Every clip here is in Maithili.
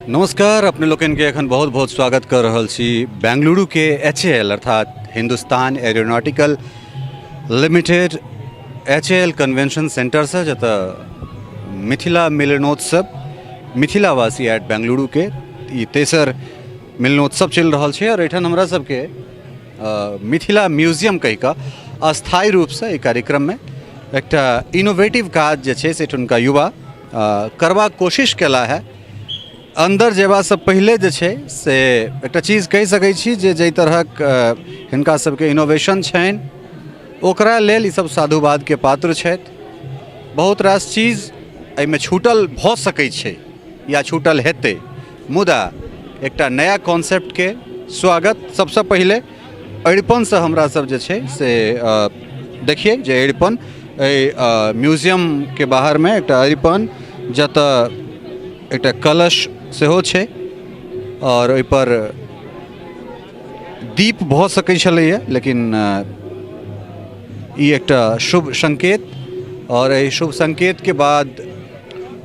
नमस्कार, अपने लोकनि के एखन बहुत बहुत स्वागत कर रहल छी बेंगलुरु के एच ए एल अर्थात Hindustan aeronautical limited H A L convention centre से, जतऽ मिथिला मिलनोत्सव मिथिलावासी एट बेंगलुरु के ई तेसर मिलनोत्सव चलि रहल छै। और एहिठाम हमरा सबके मिथिला म्यूजियम कहि कऽ अस्थायी रूपसँ एहि कार्यक्रममे एकटा इनोवेटिव काज जे छै से एहिठुनका युवा करबाक कोशिश केला है। अन्दर जेबासँ पहिले जे छै से एकटा चीज कहि सकै छी जे जाहि तरहक हिनका सबके इनोवेशन छनि ओकरा लेल ईसब साधुवादके पात्र छथि। बहुत रास चीज एहिमे छूटल भऽ सकै छै या छूटल हेतै, मुदा एकटा नया कॉन्सेप्टके स्वागत। सबसँ पहिले अरिपनसँ हमरा सब जे छै से देखिए जे अरिपन एहि म्यूजियमके बाहरमे एकटा अरिपन, जतऽ एकटा कलश सेहो छै आओर ओहिपर दीप भऽ सकै छलैए, लेकिन ई एकटा शुभ संकेत। आओर एहि शुभ संकेतके बाद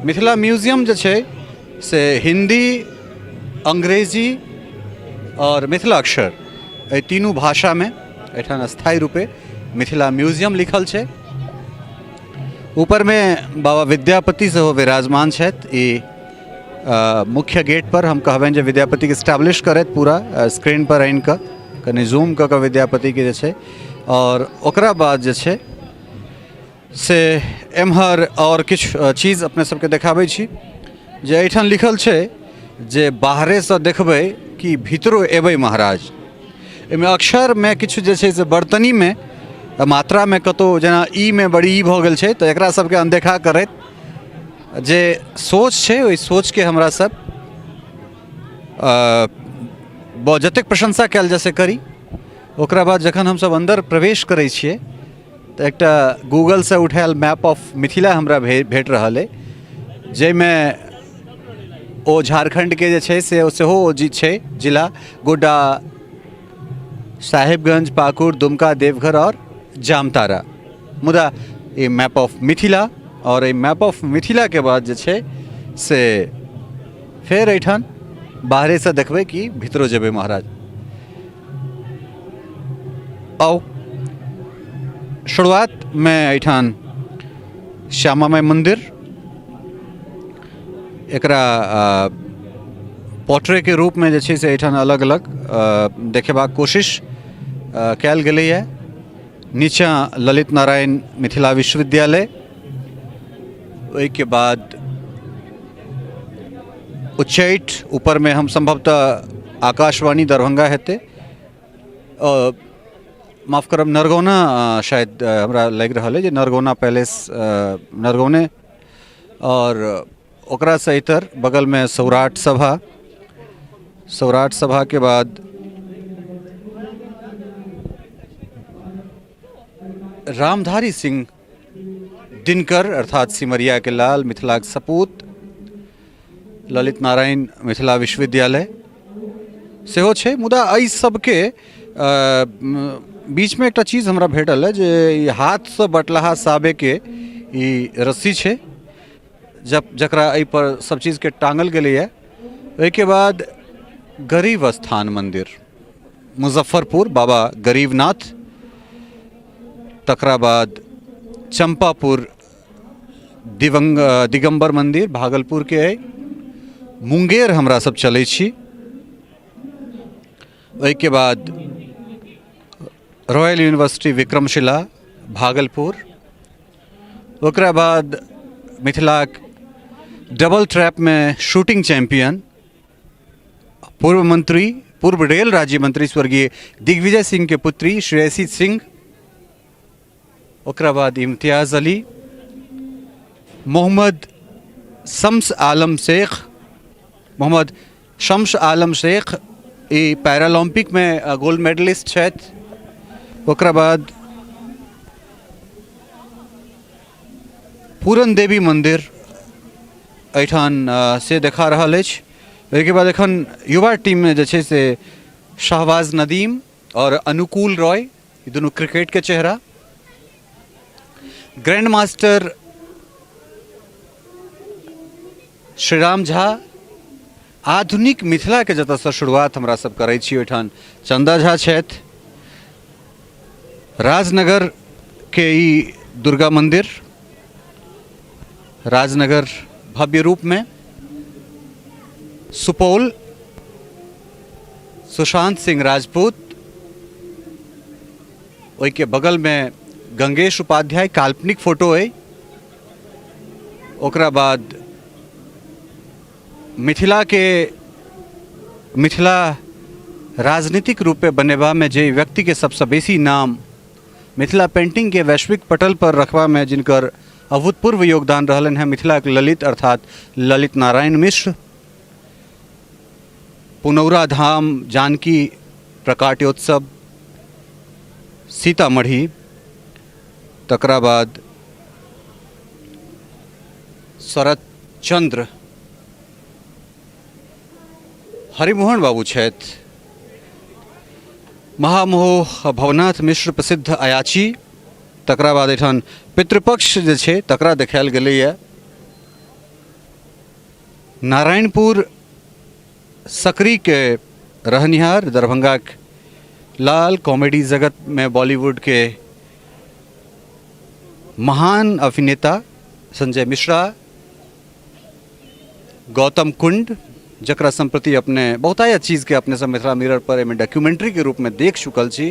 मिथिला म्यूजियम जे छै से हिन्दी, अंग्रेजी आओर मिथिला अक्षर एहि तीनू भाषामे एहिठाम स्थायी रूपे मिथिला म्यूजियम लिखल छै। ऊपरमे बाबा विद्यापति सेहो विराजमान छथि। ई मुख्य गेट पर हम कहबनि जे विद्यापतिके स्टैब्लिश करैत पूरा स्क्रीन पर आनि कऽ कनि जूम कऽ कऽ विद्यापतिके जे छै, आओर ओकरा बाद जे छै से एम्हर आओर किछु चीज अपने सबके देखाबै छी जे एहिठाम लिखल छै जे बाहरेसँ देखबै कि भीतरो एबै महाराज। एहिमे अक्षरमे किछु जे छै से वर्तनीमे मात्रामे कतहु जेना ई मे बड़ी ई भऽ गेल छै, तऽ एकरा सबके अनदेखा करैत जे सोच छै ओहि सोचके हमरा सब जतेक प्रशंसा कयल जाय से करी। ओकरा बाद जखन हमसब अन्दर प्रवेश करै छियै तऽ एकटा गूगलसँ उठायल मैप ऑफ मिथिला हमरा भेट रहल अइ, जाहिमे ओ झारखण्डके जे छै से सेहो ओ छै जिला गोड्डा, साहेबगंज, पाकुड़, दुमका, देवघर आओर जामतारा। मुदा ई मैप ऑफ मिथिला, आओर एहि मैप ऑफ मिथिलाके बाद जे छै से फेर एहिठाम बाहरेसँ देखबै कि भीतरो जेबै महाराज। आउ, शुरुआतमे एहिठाम श्यामा माइ मन्दिर, एकरा पोर्ट्रेटके रूपमे जे छै से एहिठाम अलग अलग देखेबाक कोशिश कयल गेलैए। नीचाँ ललित नारायण मिथिला विश्वविद्यालय, ओहिके बाद उच्चैठ, ऊपरमे हम सम्भवतः आकाशवाणी दरभंगा हेतै, माफ करब नरगौना शायद हमरा लागि रहल अइ जे नरगौना पैलेस नरगौने, आओर ओकरासँ इतर बगलमे सौराठ सभा, सौराठ सभाके बाद रामधारी सिंह दिनकर अर्थात सिमरियाके लाल, मिथिलाके सपूत, ललित नारायण मिथिला विश्वविद्यालय सेहो छै। मुदा एहि सबके बीचमे एकटा चीज हमरा भेटल अइ जे ई हाथसँ बटलाहा साबेके ई रस्सी छै, जब जकरा एहिपर सब चीजके टाँगल गेलैए। ओहिके बाद गरीब स्थान मन्दिर मुजफ्फरपुर बाबा गरीबनाथ, तकरा बाद चम्पापुर दिवंग दिगम्बर मन्दिर भागलपुरके अइ, मुंगेर हमरा सब चलै छी, ओहिके बाद रॉयल यूनिवर्सिटी विक्रमशिला भागलपुर, ओकरा बाद मिथिलाक डबल ट्रैपमे शूटिंग चैम्पियन पूर्व मंत्री पूर्व रेल राज्य मंत्री स्वर्गीय दिग्विजय सिंह के पुत्री श्रेयसी सिंह, ओकरा बाद इम्तियाज अली, मोहम्मद शम्स आलम शेख, मोहम्मद शम्स आलम शेख ई पैरालम्पिकमे गोल्ड मेडलिस्ट छथि। ओकरा बाद पूरन देवी मन्दिर एहिठाम से देखा रहल अछि। ओहिके बाद एखन युवा टीममे जे छै से शाहबाज नदीम आओर अनुकूल रॉय, ई दुनू क्रिकेटके चेहरा, ग्रैंड मास्टर श्रीराम झा, आधुनिक मिथिलाके जतऽसँ शुरुआत हमरा सब करै छी ओहिठाम चन्दा झा छथि। राजनगरके ई दुर्गा मन्दिर, राजनगर भव्य रूपमे, सुपौल सुशांत सिंह राजपूत, ओहिके बगलमे गंगेश उपाध्याय, काल्पनिक फोटो अइ। ओकरा बाद मिथिलाके मिथिला राजनीतिक रूपे बनेबामे जे व्यक्तिके सबसँ बेसी नाम, मिथिला पेंटिंगके वैश्विक पटल पर रखबामे जिनकर अभूतपूर्व योगदान रहलनि हेँ, मिथिलाके ललित अर्थात ललित नारायण मिश्र। पुनौरा धाम जानकी प्रकाट्योत्सव सीतामढ़ी। तकरा बाद शरद चंद्र हरिमोहन बाबू छथि। महामोह भवनाथ मिश्र प्रसिद्ध अयाची। तकरा बाद एहिठाम पितृपक्ष जे छै तकरा देखायल गेलैए। नारायणपुर सकरीके रहनिहार दरभंगाक लाल, कॉमेडी जगतमे बॉलीवुडके महान अभिनेता संजय मिश्रा। गौतम कुंड, जकरा सम्प्रति अपने बहुताया चीजके अपने सब मिथिला मिरर पर एहिमे डॉक्यूमेंट्रीके रूपमे देख चुकल छी,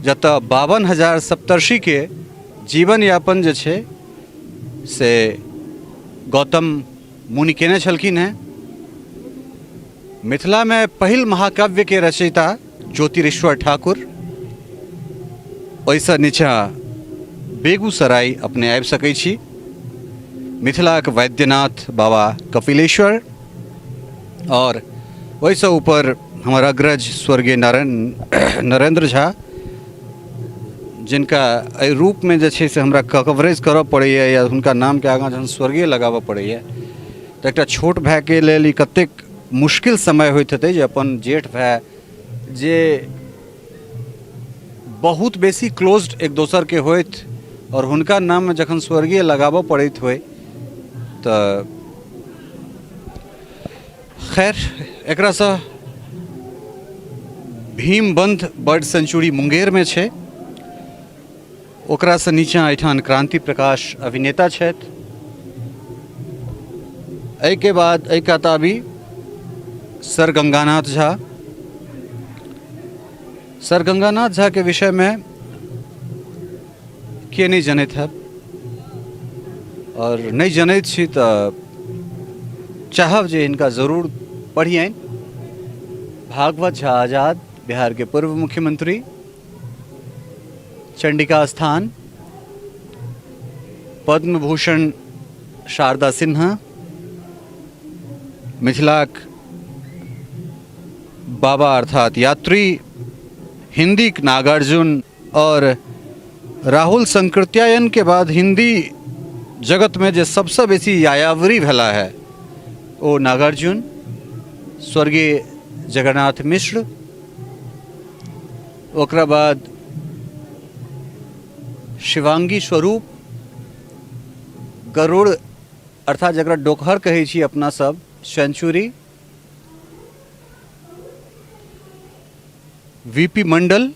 जतऽ 52,000 सप्तर्षिके जीवन यापन जे छै से गौतम मुनि केने छलखिन हेँ। मिथिलामे पहिल महाकाव्यके रचयिता ज्योतिरीश्वर ठाकुर। ओहिसँ नीचाँ बेगूसराय अपने आबि सकै छी, मिथिलाक वैद्यनाथ बाबा कपिलेश्वर, आओर ओहिसँ ऊपर हमर अग्रज स्वर्गीय नारायण नरेन्द्र झा, जिनका एहि रूपमे जे छै से हमरा कवरेज करऽ पड़ैए या हुनका नामके आगाँ जहन स्वर्गीय लगाबऽ पड़ैए तऽ एकटा छोट भायके लेल ई कतेक मुश्किल समय होइत हेतै जे अपन जेठ भाय जे बहुत बेसी क्लोज्ड एक दोसरके होथि आओर हुनका नाममे जखन स्वर्गीय लगाबऽ पड़ैत होइ। तऽ खैर, एकरासँ भीमबंध बर्ड सेंचुरी मुंगेरमे छै। ओकरासँ नीचाँ एहिठाम क्रांति प्रकाश अभिनेता छथि। एहिके बाद एहि कात आबी सर गंगानाथ झा। सर गंगानाथ झाके विषयमे के नहि जनैत हैब, आओर नहि जनैत छी तऽ चाहब जे हिनका जरूर पढ़ियनि। भागवत झा आजाद, बिहारके पूर्व मुख्यमंत्री। चंडिका स्थान, पद्म भूषण शारदा सिन्हा, मिथिलाक बाबा अर्थात यात्री, हिंदीक नागार्जुन और राहुल संकृत्यायन के बाद हिंदी जगत में जे सबसे बेसी यायावरी भेला है ओ नागार्जुन। स्वर्गीय जगन्नाथ मिश्र। ओकरा बाद शिवांगी स्वरूप, गरुड़ अर्थात जकरा डोकहर कहै छी अपना सब, सेंचुरी, वीपी मंडल।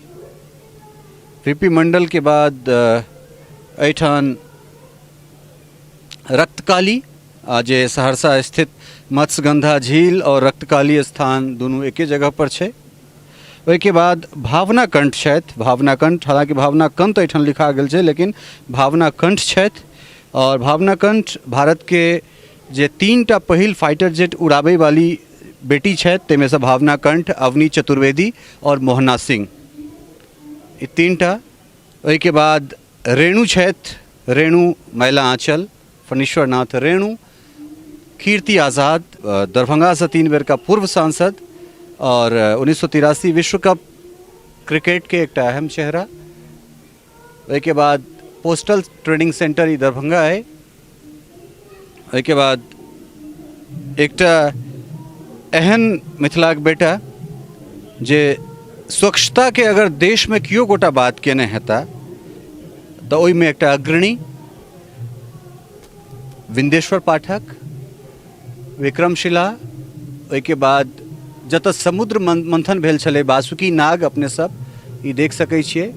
वीपी मंडल के बाद एहिठाम रक्तकाली, जे सहरसा स्थित मत्स्यगंधा झील और रक्तकाली स्थान दुनू एके जगह पर छै। ओहिके बाद भावना कंठ छथि। भावना कंठ, हालाँकि भावना कंत एहिठाम लिखा गेल छै लेकिन भावना कंठ छथि। और भावना कंठ भारतके जे 3टा पहिल फाइटर जेट उड़ाबै वाली बेटी छथि, ताहिमे सँ भावना कंठ, अवनी चतुर्वेदी और मोहना सिंह, ई 3टा। ओहिके बाद रेणु छथि, रेणु मैला आँचल, फणीश्वरनाथ रेणु। कीर्ति आज़ाद, दरभंगा से 3 बेर का पूर्व सांसद और 1983 विश्व कप क्रिकेट के एकटा अहम चेहरा। ओहिके बाद पोस्टल ट्रेनिंग सेंटर ई दरभंगा है। ओहिके बाद एकटा एहन मिथिलाक बेटा जे स्वच्छता के अगर देश में केओ गोटा बात केने हेता तऽ ओहिमे एकटा अग्रणी विंदेश्वर पाठक, विक्रमशिला, ओहिके बाद जतऽ समुद्र मन्थन भेल छलै, बासुकी नाग, अपने सब ई देख सकै छियै,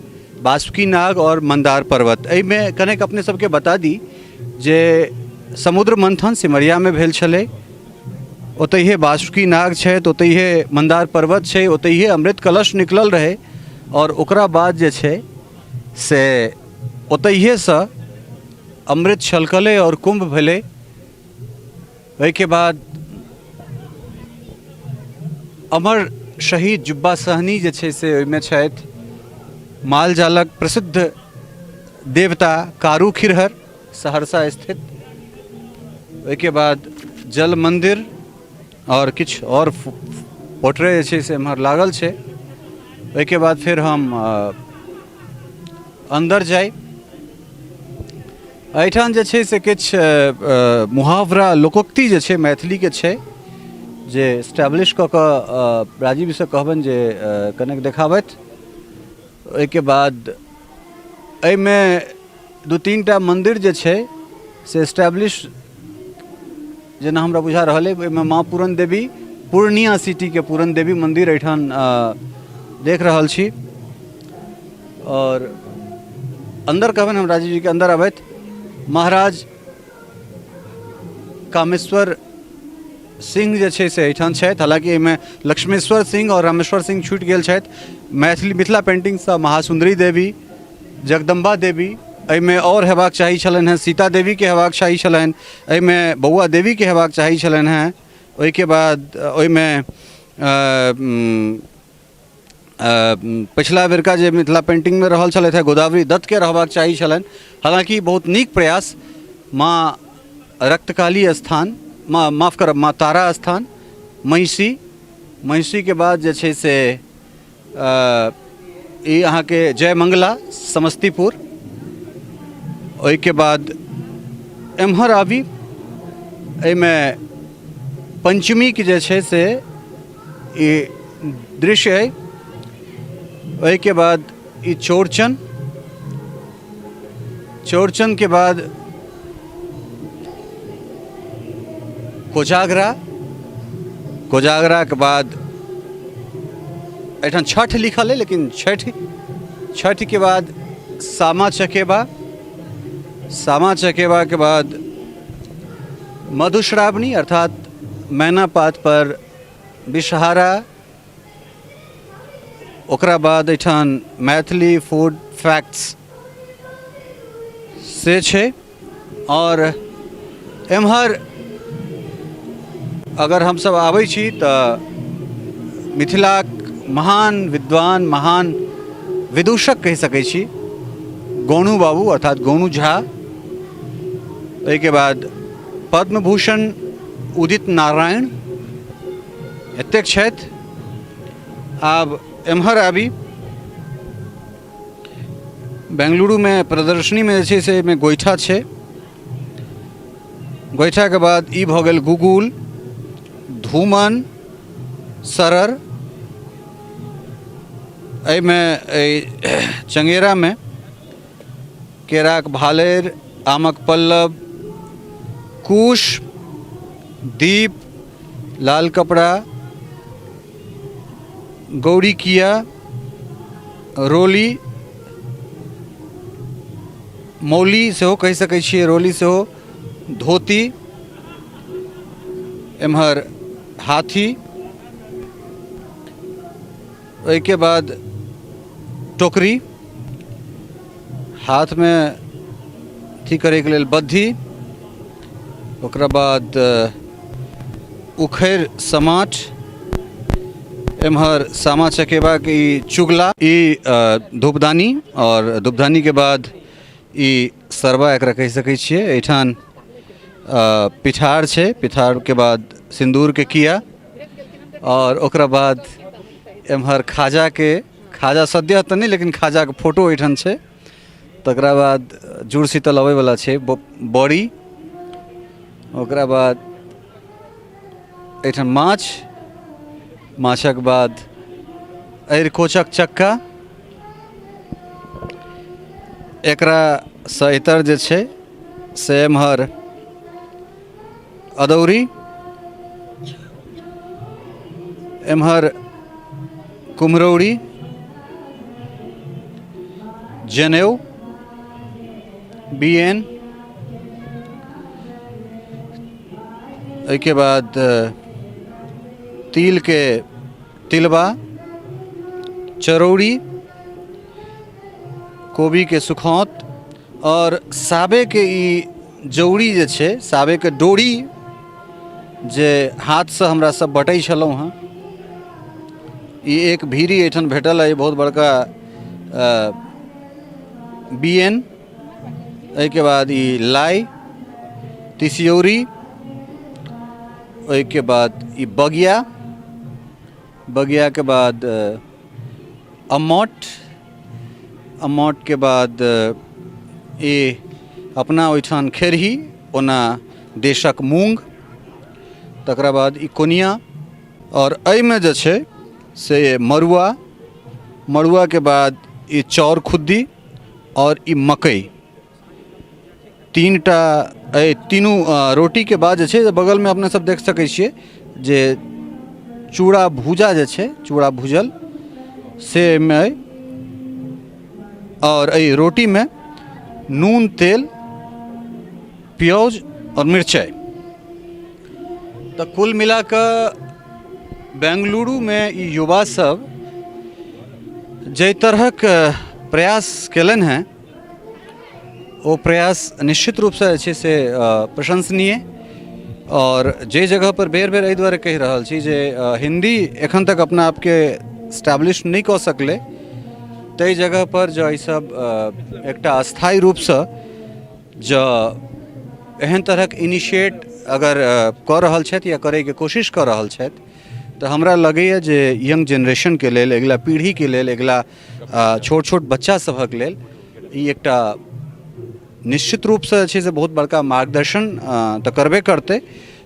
बासुकी नाग आओर मन्दार पर्वत। एहिमे कनेक अपने सबके बता दी जे समुद्र मन्थन सिमरियामे भेल छलै, ओतहिए बासुकी नाग छथि, ओतहिए मन्दार पर्वत छै, ओतहिए अमृत कलश निकलल रहै आओर ओकरा बाद जे छै से ओतहिएसँ अमृत छलकलै आओर कुम्भ भेलै। ओहिके बाद अमर शहीद जुब्बा सहनी जे छै से ओहिमे छथि। माल जालक प्रसिद्ध देवता कारू खिरहर सहरसा स्थित। ओहिके बाद जल मन्दिर आओर किछु आओर पोर्ट्रे जे छै से एम्हर लागल छै। ओहिके बाद फेर हम अन्दर जाइ। एहिठाम जे छै से किछु मुहावरा लोकोक्ति जे छै मैथिलीके छै जे इस्टेब्लिश कऽ कऽ राजीवसँ कहबनि जे कनेक देखाबथि। ओहिके बाद एहिमे 2-3 टा मन्दिर जे छै से इस्टेब्लिश जेना हमरा बुझा रहल अइ। ओहिमे माँ पूरन देवी, पूर्णिया सिटीके पूरन देवी मन्दिर एहिठाम देख रहल छी। आओर अन्दर कहबनि हम राजीव जीके अन्दर अबैत। महाराज कामेश्वर सिंह जे छै से एहिठाम छथि, हालाँकि एहिमे लक्ष्मेश्वर सिंह आओर रामेश्वर सिंह छूटि गेल छथि। मैथिली मिथिला पेन्टिंगसँ महासुन्दरी देवी, जगदम्बा देवी, एहिमे आओर हेबाक चाही छलनि हेँ, सीता देवीके हेबाक चाही छलनि, एहिमे बौआ देवीके हेबाक चाही छलनि हेँ। ओहिके बाद ओहिमे पछिला बेरका जे मिथिला पेन्टिंगमे रहल छलथि हेँ गोदावरी दत्तके रहबाक चाही छलनि। हालाँकि बहुत नीक प्रयास। माँ रक्तकाली स्थान, माँ माफ करब, माँ तारा स्थान महिषी। महिषीके बाद जे छै से ई अहाँके जय मंगला समस्तीपुर। ओहिके बाद एम्हर आबी, एहिमे पञ्चमीके जे छै से ई दृश्य अइ। ओहिके बाद ई चौड़चन, चौड़चनके बाद कोजागरा, कोजागराके बाद एहिठाम छठि लिखल अइ लेकिन छठि, छठिके बाद सामा चकेबा, सामा चकेबाके बाद मधुश्रावणी अर्थात मैना पात पर विषहारा। ओकरा बाद एहिठाम मैथिली फूड फैक्ट्स से छै। आओर एम्हर अगर हमसब आबै छी तऽ मिथिलाक महान विद्वान, महान विदूषक कहि सकै छी गोनू बाबू अर्थात गोनू झा। ओहिके बाद पद्मभूषण उदित नारायण एतेक छथि। आब एम्हर आबी, बेंगलुरुमे प्रदर्शनीमे जे छै से एहिमे गोइठा छै। गोइठाके बाद ई भऽ गेल गुगुल, धूमन, सरर। एहिमे एहि चंगेरामे केराक भालरि, आमक पल्लव, कुश, दीप, लाल कपड़ा, गौरी किया, रोली, मौली सेहो कहि सकै छियै, रोली सेहो, धोती, एम्हर हाथी, ओहिके बाद टोकरी, हाथमे अथी करैके लेल बद्धी, ओकरा बाद उखड़ि समाठ, एम्हर सामा चकेबाके ई चुगला, ई धूपदानी आओर धूपदानीके बाद ई सरबा एकरा कहि सकै छियै। एहिठाम पिठार छै, पिठारके बाद सिन्दूरके किया आओर ओकरा बाद एम्हर खाजाके, खाजा सद्यः तऽ नहि लेकिन खाजाके फोटो एहिठाम छै। तकरा बाद जुड़ शीतल अबैवला छै बड़ी, ओकरा बाद एहिठाम माछ, माछक बाद अरिकोचक चक्का। एकरासँ इतर जे छै से एम्हर अदौरी। एम्हर कुम्हरौरी, जनेऊ, बियैन, एहिके बाद तिलके तिलबा, चरौरी, कोबीके सुखौंत आओर साबेके ई जौरी जे छै, साबेके डोरी जे हाथसँ हमरा सब बटै छलहुँ हँ, ई एक भीरी एहिठाम भेटल अइ, बहुत बड़का बियैन। एहिके बाद ई लाइ, तिसियौरी, ओहिके बाद ई बगिया, बगियाके बाद अम्मट, अम्मटके बाद ई अपना ओहिठाम खेरही, ओना देशक मूँग, तकरा बाद ई कोनिया, आओर एहिमे जे छै से मड़ुआ, मड़ुआके बाद ई चाउर खुद्दी आओर ई मकइ, तीनटा एहि तीनू रोटीके बाद जे छै बगलमे अपने सब देख सकै छियै जे चूड़ा भूजा जे छै, चूड़ा भूजल से एहिमे अइ। आओर एहि रोटीमे नून, तेल, प्याज आओर मिरचाइ। तऽ कुल मिला कऽ बेंगलुरुमे ई युवा सब जाहि तरहक प्रयास केलनि हेँ, ओ प्रयास निश्चित रूपसँ जे छै से प्रशंसनीय। आओर जाहि जगहपर बेर बेर एहि दुआरे कहि रहल छी जे हिन्दी एखन तक अपना आपके एस्टैब्लिश नहि कऽ सकलै, ताहि जगहपर जँ ईसब एकटा अस्थायी रूपसँ जँ एहन तरहक इनिशिएट अगर कऽ रहल छथि या करैके कोशिश कऽ रहल छथि, तऽ हमरा लगैए जे यंग जेनरेशनके लेल, अगिला पीढ़ीके लेल, अगिला छोट छोट बच्चा सभक लेल ई एकटा निश्चित रूपसँ जे छै से बहुत बड़का मार्गदर्शन तऽ करबे करतै।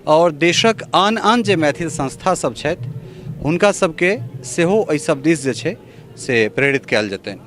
आओर देशक आन आन जे मैथिल संस्था सब छथि, हुनका सबके सेहो एहि सब दिस जे छै से प्रेरित कयल जेतनि।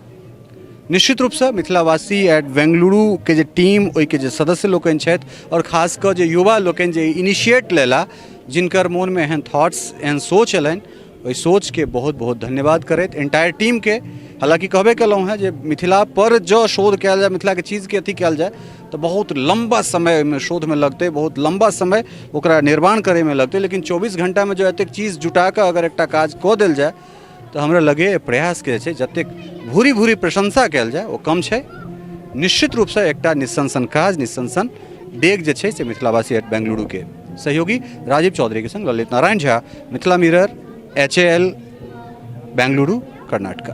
निश्चित रूपसँ मिथिलावासी एट बेंगलुरुके जे टीम, ओहिके जे सदस्य लोकनि छथि आओर खास कऽ जे युवा लोकनि जे इनिशिएट लेला, जिनकर मोनमे एहन थॉट्स, एहन सोच एलनि, ओहि सोचके बहुत बहुत धन्यवाद करैत एंटायर टीमके। हालाँकि कहबे केलहुँ हेँ जे मिथिला पर जँ शोध कयल जाय, मिथिलाके चीजके अथी कयल जाय, तऽ बहुत लम्बा समय ओहिमे शोधमे लगतै, बहुत लम्बा समय ओकरा निर्माण करैमे लगतै। लेकिन 24 घण्टामे जँ एतेक चीज जुटा कऽ अगर एकटा काज कऽ देल जाय, तऽ हमरा लगैए प्रयासके जे छै जतेक भूरी भूरी प्रशंसा कयल जाय ओ कम छै। निश्चित रूपसँ एकटा निस्संसन काज, निस्संसन डेग जे छै से मिथिलावासी एट बेंगलुरुके सहयोगी राजीव चौधरीके संग Lalit Narayan Jha, Mithila mirror, HAL, Bengaluru, Karnataka.